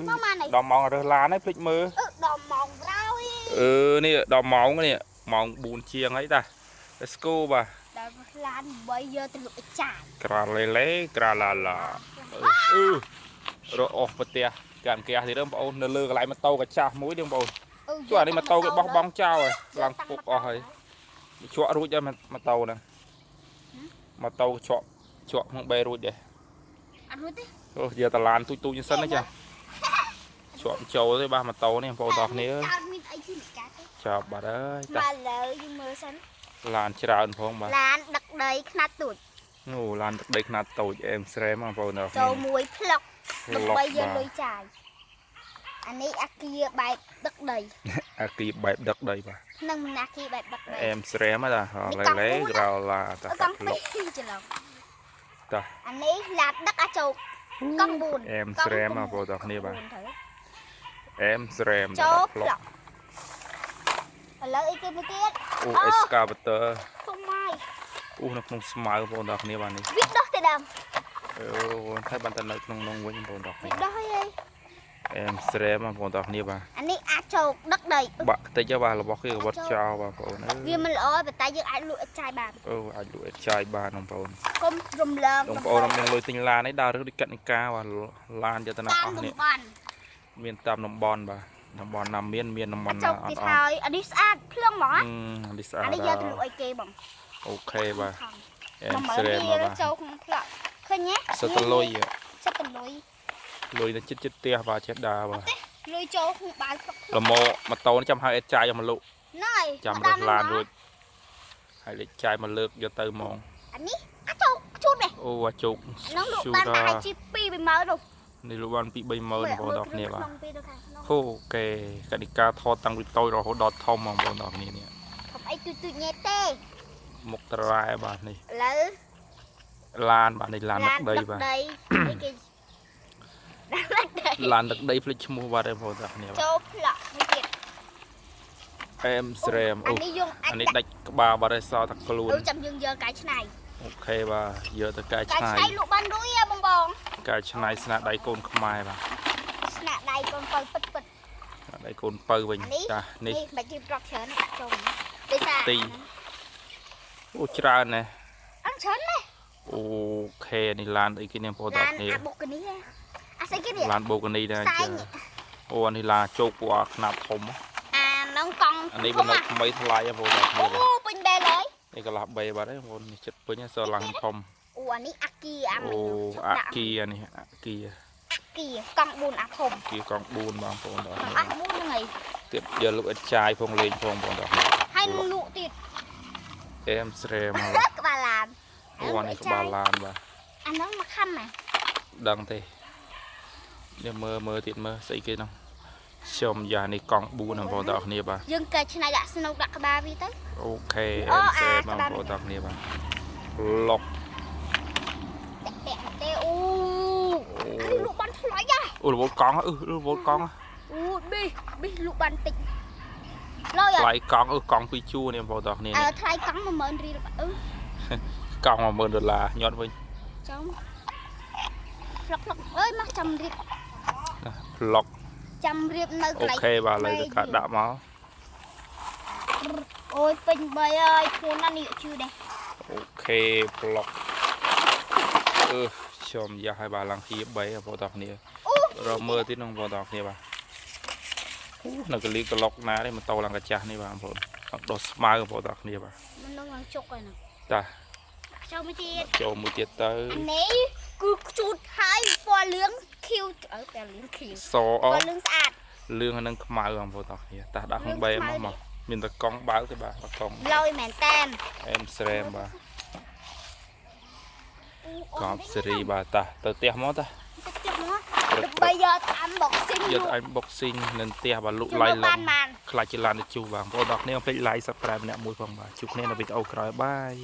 មកមកនេះ ដល់ម៉ោងរើសឡានហើយភ្លេចមើល អឺដល់ម៉ោងក្រោយ អឺនេះដល់ម៉ោងនេះម៉ោង4ជាងហើយតា Let's go បាទ ដល់ឡាន8យកទៅលក់ឲ្យចាយ ក្រាលេលេក្រាឡាឡាអឺរកអស់ប្រទះកាន់គេះទៀតបងប្អូននៅលើកន្លែងម៉ូតូកាចាស់មួយទេបងប្អូនជួអានេះម៉ូតូគេបោះបង់ចោលហើយឡើងពុកអស់ហើយជក់រួចហើយម៉ូតូហ្នឹងម៉ូតូជក់ជក់ក្នុងបេរួចដែរ អត់រួចទេ អូយកតឡានទូចទូចសិនណាចាជាប់ចូលទេបាទម៉ូតូនេះបងប្អូនទាំងគ្នា អត់មានអីជាកាទេ ចាប់បាត់ហើយតា មកលើយើងមើលសិន ឡានច្រើនផងបាទ ឡានដឹកដីខ្នាតទូច អូឡានទឹកដីខ្នាតតូចអែមស្រែមបងប្អូនទាំងគ្នា ចូលមួយផ្លុកដើម្បីយកលុយចាយអានេះអាគារបែបដឹកដី អាគីបែបដឹកដីបាទ នឹងមិនអាគារបែបដឹកដី អែមស្រែមតាលេលេក្រោឡាតា កង់ពីរច្រឡំ តា អានេះឡានដឹកអាចោកកង់4 អែមស្រែមបងប្អូនទាំងគ្នាបាទអែមស្រែម ចូលផ្លុកឥឡូវអីគេមួយទៀត អូ excavator ធំម៉ាយ អូនៅក្នុងស្មៅបងប្អូនទាំងគ្នាបាទនេះ វាដោះទៅដើម អូតែបានតែនៅក្នុងនងវិញបងប្អូនទាំងគ្នា វាដោះហើយ អែមស្រែមបងប្អូនទាំងគ្នាបាទ អានេះអាចោកដឹកដី បាក់តិចបាទរបស់គេក៏វត្តចោលបងប្អូនអើ វាមិនល្អប៉ុន្តែយើងអាចលក់ឲ្យចាយបាន អូអាចលក់ឲ្យចាយបានបងប្អូន កុំរំលង បងប្អូនអត់មានលុយទិញឡានទេដើររើសដូចកនិកាបាទឡានយតនា តាម អស់នេះ តំបន់ មានតាមតំបន់បាទតំបន់ណាមានមានតំបន់ ចុក ណាអត់អត់ ទៀតហើយអានេះស្អាតភ្លឹងហ្មង នេះស្អាត អានេះយកទៅលក់ឲ្យគេបង អូខេបាទអែម 10000 ស្រែម រៀល បាទ ចូលក្នុងផ្លក់ឃើញទេ សិតតលុយ សិតតលុយ លុយនៅចិត្តចិត្តផ្ទះបាទចេះដើរបាទ លុយចូលក្នុងបាវផ្លុក លម៉ម៉ូតូនេះចាំហៅអេតចាយយកមកលក់ ហ្នឹងហើយ ចាំរើសឡានរួចហើយលេចចាយមកលើកយកទៅហ្មង អានេះអាចោកជូតនេះ អូអាចោក អានោះលក់បានប្រហែលជា2 30000នោះ នេះលក់បាន2 30000បងប្អូនទាំងគ្នាបាទ ក្នុងពីទៅខាងក្នុង ហូកេកតិកាថតតាំងពីតូចរហូតដល់ធំបងប្អូនទាំងគ្នានេះ ធំអីទូចទូចញ៉ែទេ មុខត្រែបាទនេះ ឥឡូវ ឡានបាទនេះឡានទឹកដីបាទ ដីអីគេឡានដឹកដី ឡានទឹកដីភ្លេចឈ្មោះបាទបងប្អូនទាំងគ្នាបាទ ចូលផ្លក់មួយទៀត អែមស្រែម អា អូ នេះយើងអាច អានេះដាច់ក្បាលបាទឯសល់តែខ្លួន អូចាំយើងយកកាយឆ្នៃ អូខេបាទយកទៅកែ កាយ ច្នៃ ឆ្នៃលក់បានរួយហ៎បងបង កែច្នៃស្នាដៃកូនខ្មែរបាទ ស្នាក់ដៃកូនបើពិតពិត ស្នាដៃកូនពៅវិញ អានេះ ចានេះ នេះមិនយើងប្រាប់ច្រើនដាក់ចូលដោយសារ ទីអូច្រើនណាស់ អត់ច្រើនណាស់ អូខេនេះឡានអីគេនេះបងប្អូនទាំង ឡាន គ្នា អាបុកនេះអាស្អីគេនេះ ឡានបូកនីដែរ ផ្សែ ចា ងនេះ អូអានេះឡានជោគពួកអាខ្នាតធំហ៎ អាហ្នឹងកង់ អានេះបណ្ដោយថ្មីថ្លៃហ៎បងប្អូនទាំងគ្នា អូ បាទ ពេញបែលហើយ នេះកន្លះ3បាទហើយបងប្អូននេះចិត្តពេញហើយសល់ឡានធំ អូអានេះអាគីអា អូអាគីអានេះអាគី អាគីកង់4អាធំ គីកង់4បងប្អូនទាំងគ្នា អា4ហ្នឹងហើយ ទៀតយកលោកអិតចាយផងលេងផងបងប្អូនទាំងគ្នា ហើយនឹងលក់ទៀត អែមស្រែមកបាទ ក្បាលឡាន អូអានេះក្បាលឡានបាទ អាហ្នឹងមកខំហ៎ ដឹងទេនេះមើលមើលទៀតមើលស្អីគេនោះខ្ញុំយ៉ានេះកង់4បងប្អូនទាំងគ្នាបាទ យើងកែច្នៃដាក់ស្នូកដាក់ក្បាលវាទៅ អូខេ អូ អែមស្រែ អាក្បាល បងប្អូនទាំងគ្នាបាទលុក តាក់តាក់ទេអូអានេះលក់បានថ្លៃហ៎ អូរវល់កង់អឺរវល់កង់ អូប៊ីប៊ីលក់បានតិចលុយ ថ្លៃកង់អឺកង់ពីរជួរនេះបងប្អូនទាំងគ្នា អើថ្លៃកង់10000រៀលអឺ កង់10000ដុល្លារញាត់វិញ ចំផ្លុកផ្លុកអើយមកចាំរៀប ណាប្លុក ចាំរៀបនៅក អូ ន្លែង ខេបាទឥឡូវទៅកាត់ដាក់មក អូយពេញបីហើយធ្ងន់ណាស់នេះជឿដែរ អូខេប្លុកអឺខ្ញុំយ៉ាស់ឲ្យបាទឡើងហៀ3បងប្អូនទាំងគ្នា អូ រកមើលទៀតនោះបងប្អូនទាំងគ្នាបាទអូនៅកលីក្លុកណានេះម៉ូតូឡើងកាចាស់នេះបាទបងប្អូនអត់ដោះស្មៅបងប្អូនទាំងគ្នាបាទ មិននឹងឡើងជុកហើយហ្នឹង តា ចូលមួយទៀត ចូលមួយទៀតទៅ អានេះគឺខ្ជូតហើយពណ៌លឿងខៀវអើពណ៌លឿងខៀវ សអ ពណ៌លឿងស្អាត លឿងហ្នឹងខ្មៅបងប្អូនទាំងគ្នាតាដាក់ក្នុង3មកមកមានតែកង់បើកទេបាទបាត់កង់ លយមែនតែន អែមស្រែមបាទកប់សេរីបាទតាទៅផ្ទះមកតា ទៅផ្ទះមកដើម្បីយកតាមបុកស៊ីង យកទៅឲ្យ boxing នៅផ្ទះបាទលក់ ជួយ ឡៃឡុង បានបាន ខ្លាចជាឡានទៅជួបបាទបងប្អូនទាំងគ្នាកុំភ្លេច like subscribe ម្នាក់មួយផងបាទជួបគ្នានៅវីដេអូក្រោយបាយ